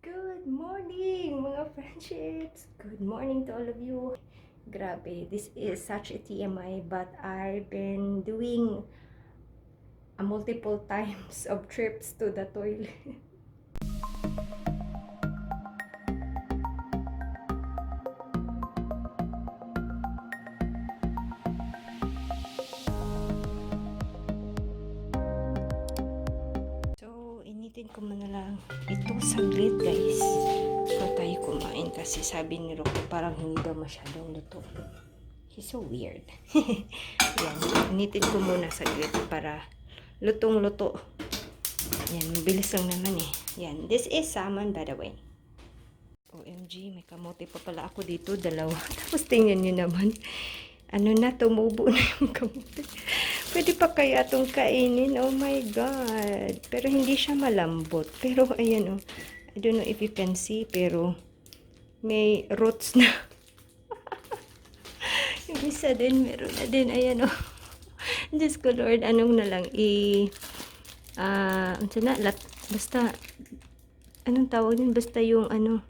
Good morning, mga friendships! Good morning to all of you. Grabe, this is such a TMI, but I've been doing a multiple times of trips to the toilet. Initin ko muna lang ito saglit, guys. Before tayo kumain kasi sabi ni Rocky parang hindi daw masyadong luto. He's so weird. Yan, initin ko muna saglit para lutong-luto. Yan, mabilis lang naman eh. Yan, this is salmon by the way. OMG, may kamote pa pala ako dito, dalawa. Tapos tingnan nyo naman. Ano na, tumubo na yung kamote. Pwede pa kaya itong kainin? Oh my God. Pero hindi siya malambot. Pero ayan oh. I don't know if you can see. Pero may roots na. Yung isa din, meron na din. Ayan oh. Diyos ko Lord, anong na lang basta, anong tawag din? Basta yung ano,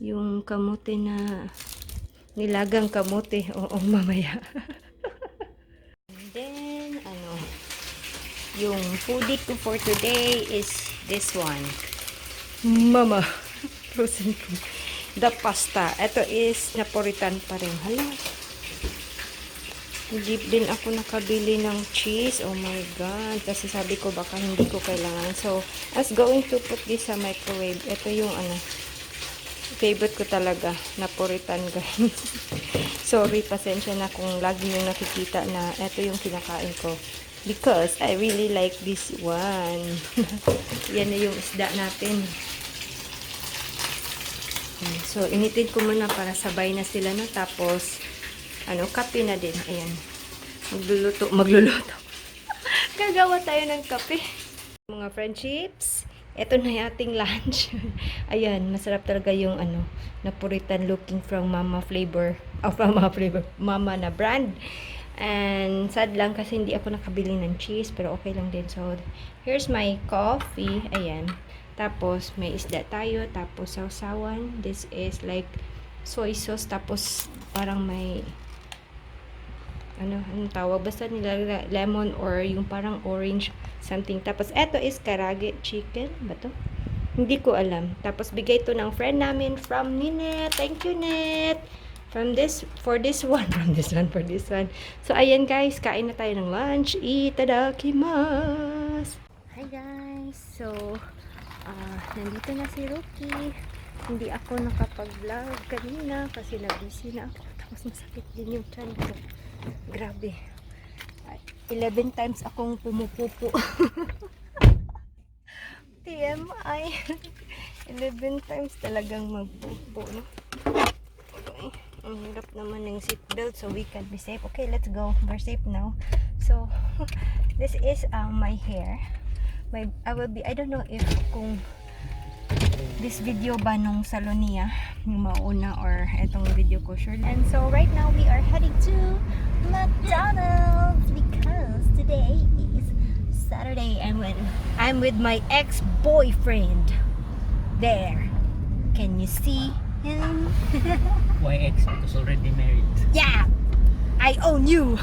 yung kamote na, nilagang kamote. Oo, mamaya. Then, yung foodie ko for today is this one. Mama, frozen food. The pasta. Ito is Napolitan pa rin. Hala. Jeep din ako nakabili ng cheese. Oh my God. Kasi sabi ko baka hindi ko kailangan. So, I was going to put this sa microwave. Ito yung favorite ko talaga. Napolitan, guys. Sorry, pasensya na kung lagi nyo nakikita na ito yung kinakain ko. Because I really like this one. Yan na yung isda natin. So, initin ko muna para sabay na sila na. Tapos, kape na din. Ayan. Magluluto. Gagawa tayo ng kape. Mga friendships, ito na yung ating lunch. Ayan, masarap talaga yung Napolitan looking from Mama flavor. Mama na brand. And sad lang kasi hindi ako nakabili ng cheese, pero okay lang din. So, here's my coffee. Ayan. Tapos, may isda tayo. Tapos, sausawan. This is like soy sauce. Tapos, parang may anong tawag? Basta nila lemon or yung parang orange something. Tapos, eto is karage chicken. Ba to? Hindi ko alam. Tapos, bigay to ng friend namin from Ninet. Thank you, Net! For this one. So, ayan guys, kain na tayo ng lunch. Itadakimasu! Hi guys! So, nandito na si Rocky. Hindi ako nakapag-vlog kanina kasi na-busy na ako. Tapos masakit din yung tiyan ko. Grabe. 11 times akong pumupupo. TMI. 11 times talagang magpupo, no? Okay. Ang hirap naman ng seatbelt so we can be safe. Okay, let's go. We're safe now. So, this is my hair. I don't know if kung this video ba nung salon niya, yung mauna or etong video ko sure. And so, right now we are heading to McDonald's because today is Saturday and when I'm with my ex-boyfriend. There. Can you see him? Why ex? Because already married. Yeah! I own you!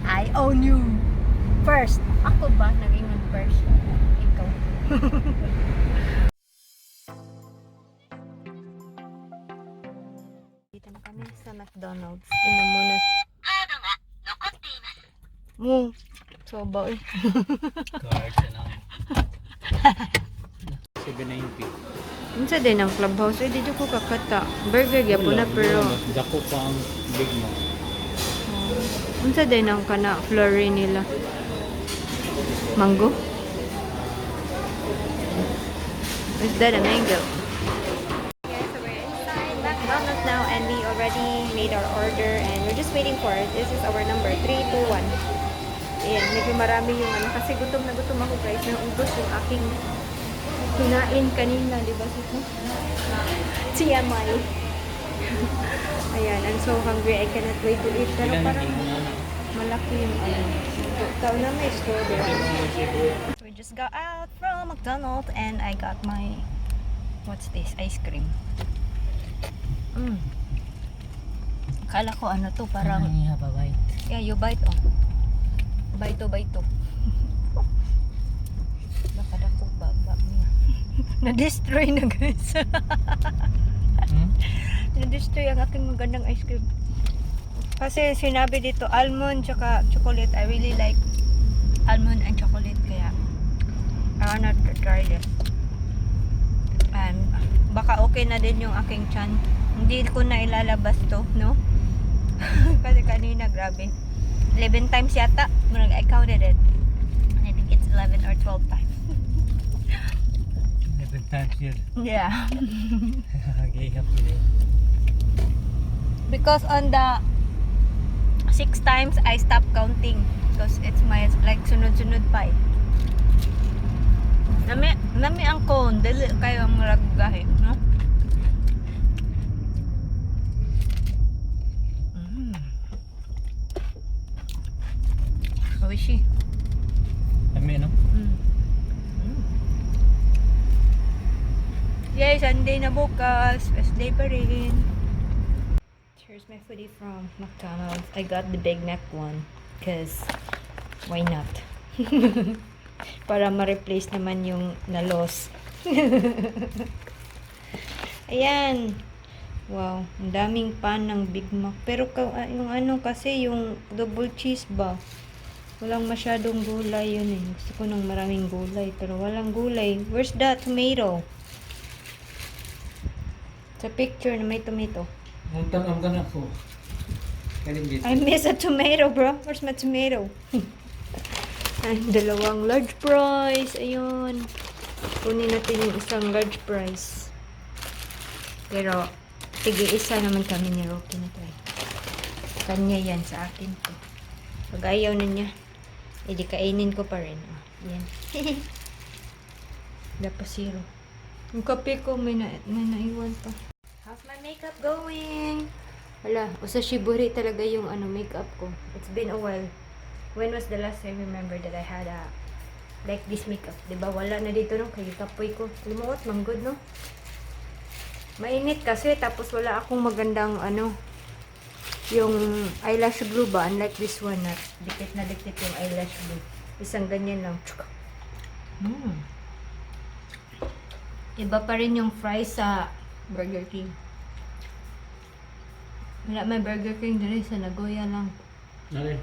I own you! First. Ako ba? Nag-ingon first. Ikaw. Dito na kami sa McDonald's. Inom muna. Soba eh. Cards and 790. Unsa din ang clubhouse? Dito ko kakata. Burger gyapon na pero Dako pa ang Big Mac. unsa din ang kana flurry nila? Mango? Is that a mango? Yeah, so we're inside McDonald's now and we already made our order and we're just waiting for it. This is our number 321. Ayan, medyo marami yung kasi gutom na gutom ako guys. Naubos yung aking kinain kanina, di ba? TMI. Ayan, I'm so hungry. I cannot wait to eat. Pero parang malaki yung ito na may strawberry. We're just got out from McDonald's and I got my, what's this? Ice cream. Akala ko ano to, parang, Can I have a bite? yeah, you bite oh. Bite to. Baka dako baba niya. Na-destroy na guys. Na-destroy ang aking magandang ice cream. Kasi sinabi dito almond tsaka chocolate. I really like almond and chocolate kaya I wanna try this. And baka okay na din yung aking chan. Hindi ko na ilalabas to, no? Kasi kanina grabe. 11 times yata. I counted it. I think it's 11 or 12 times. 11 times here. Yeah. Okay, happy day. Because on the 6 times I stopped counting because it's my like sunod-sunod pa eh. Nami ang cone, dili kayo ang maragahe, no? Oishi. Kami, no? Yay, Sunday na bukas. Best day pa rin. Here's my foodie from McDonald's. I got the Big Mac one. Because, why not? Para ma-replace naman yung na-loss. Ayan. Wow. Ang daming pan ng Big Mac. Pero yung ano kasi, yung double cheese ba? Walang masyadong gulay yun eh. Gusto ko ng maraming gulay. Pero walang gulay. Where's the tomato? Sa picture na may tomato. I'm gonna go. I miss a tomato, bro. Where's my tomato? Ay, dalawang large fries. Ayun. Kunin natin yung isang large fries. Pero, sige, isa naman kami ni Rocky na to. Kanya yan, sa akin to. Pag ayaw na niya, edi kainin ko pa rin. Oh, yan. Dapat zero. Yung kape ko, may naiwan pa. How's my makeup going? Wala, usashiburi talaga yung makeup ko. It's been a while. When was the last time I remember that I had like this makeup? Diba? Wala na dito no? Kaya kapoy ko. Lumuot, manggod no? Mainit kasi, tapos wala akong magandang yung eyelash glue ba? Unlike this one na dikit na dikit yung eyelash glue. Isang ganyan lang. Iba pa rin yung fries sa Burger King. Wala may Burger King din sa Nagoya lang. Okay.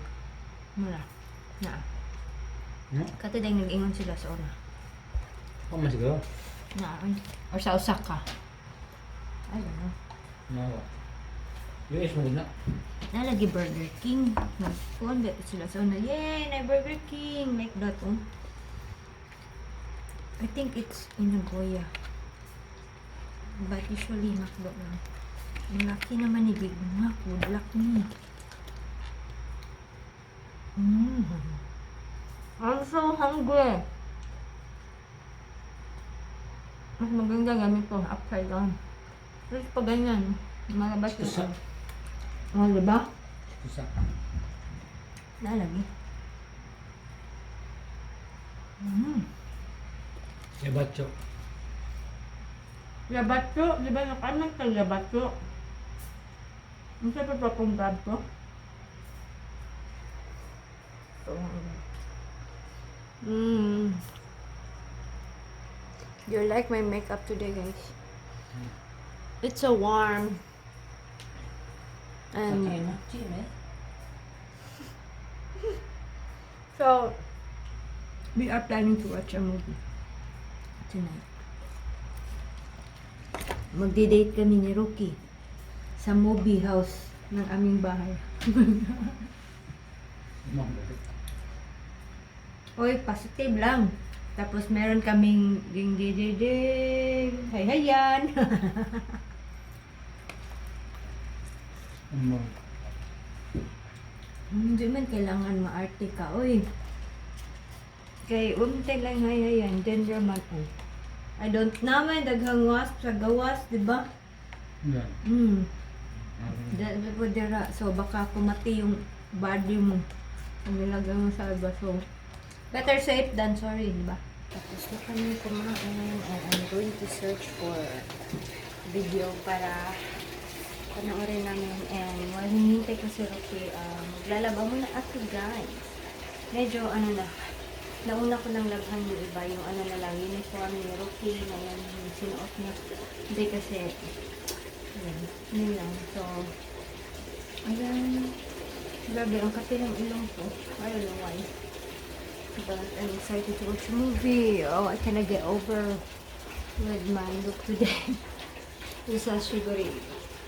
Mura. Na. No? Kato dahil nag-ingon sila sa una. Oh, mas go. Na. Or sa Osaka. I don't know. No. US mo din na. Nalagi Burger King. Nag-kuhan ba sila sa una. Yay! Na Burger King! Like that oh. I think it's in Nagoya. But usually McDo lang. Ang laki naman ni Big Mac. Would luck me. I'm so hungry. Mas maganda gamit ko. Upside down. Tapos pag ganyan, malabas Kusa. ito. Oh, diba? Kusa. Nalagi. Yabacho. Yabatso? Di ba nakanan ka yabatso? Ang sa papapungkab ko? You like my makeup today, guys? It's so warm. And so we are planning to watch a movie tonight. Magdi-date kami ni Rocky sa movie house ng aming bahay. Oy, positive lang. Tapos meron kaming ding ding ding ding. Hay-hayan. Hindi man kailangan maarte ka, oy. Kay umte lang hay-hayan, then raman oh. I don't naman daghang was sa gawas, di ba? Yeah. Dahil po dira, so baka kumati yung body mo. Ang nilagay mo sa iba, so better safe than sorry, di ba? Tapos na kami kumain and I'm going to search for video para panoorin namin. And while hinihintay ko si Rocky, maglalaba muna ako guys. Medyo nauna ko nang labhan yung iba, yung na lang, uniform ni Rocky na yan, yung sinuot niya. Hindi kasi, yun lang. So, ayan. Grabe, ang kape ng ilong ko. I don't know why. But I'm excited to watch a movie. Oh, I cannot get over with my look today. This is sugary.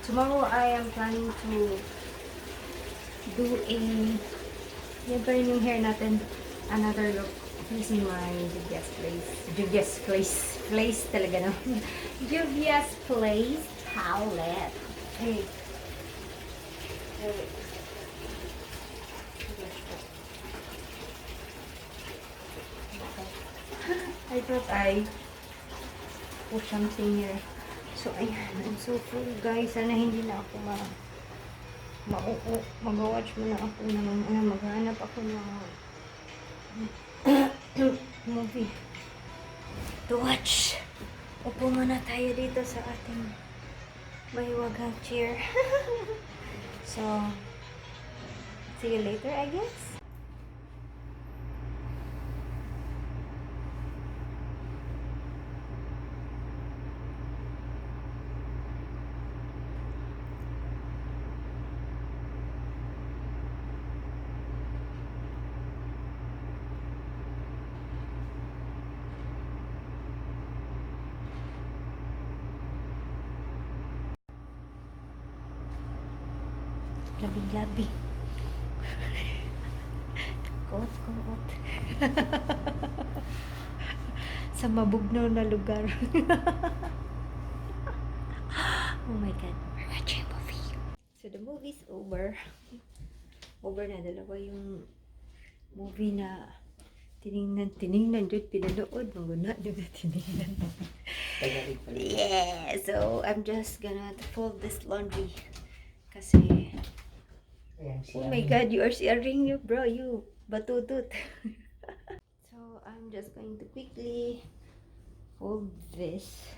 Tomorrow I am planning to do yung hair natin. Another look using my Juvia's Place talaga no. Juvia's Place palette. Hey. I thought I put something here. So, ayan. I'm so full, guys. Sana hindi na ako mag-watch mo na ako ng maghanap ako ng movie to watch. Upo muna tayo dito sa ating mahiwagang chair. So, see you later, I guess. Labi-labi. Kot-kot. Sa mabugnaw na lugar. Oh my God. We're watching a movie. So the movie's over. Over na. Dalawa yung movie na tiningnan, dyan, pinanood. Maguna, dyan tiningnan. Yeah. So I'm just gonna fold this laundry. Kasi, oh my God, you are sharing you, bro, you batutut. So, I'm just going to quickly fold this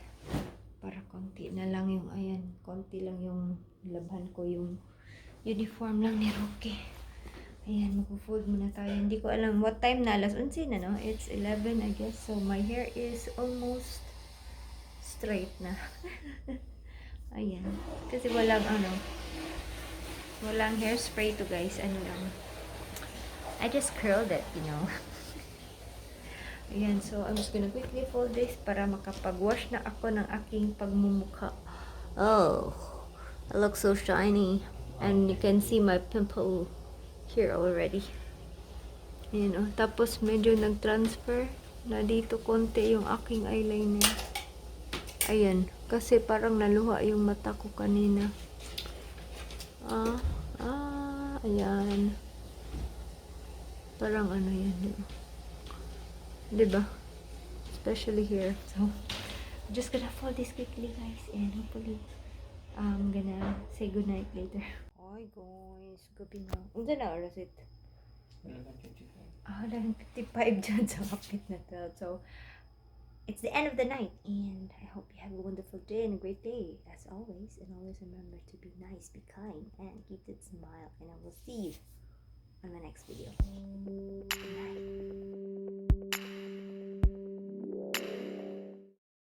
para konti na lang yung, ayan, konti lang yung labhan ko, yung uniform lang ni Rocky. Ayan, mag-fold muna tayo. Hindi ko alam what time na, alas 11 na, no? It's 11, I guess. So, my hair is almost straight na. Ayan, kasi walang walang hairspray to guys, lang. I just curled it, you know. Ayan, so I'm just gonna quickly fold this para makapag-wash na ako ng aking pagmumukha. Oh, I look so shiny. And you can see my pimple here already. Ayan, oh. Tapos medyo nag-transfer na dito konti yung aking eyeliner. Ayan, kasi parang naluha yung mata ko kanina. Ayan. Parang yan. Diba? Especially here. So, I'm just gonna fold this quickly, guys. And hopefully, I'm gonna say goodnight later. Hi, guys. Gabi na. Unsa na oras it? 11:55 dyan sa kapit na to. So, it's the end of the night, and I hope you have a wonderful day and a great day, as always. And always remember to be nice, be kind, and keep that smile. And I will see you on the next video.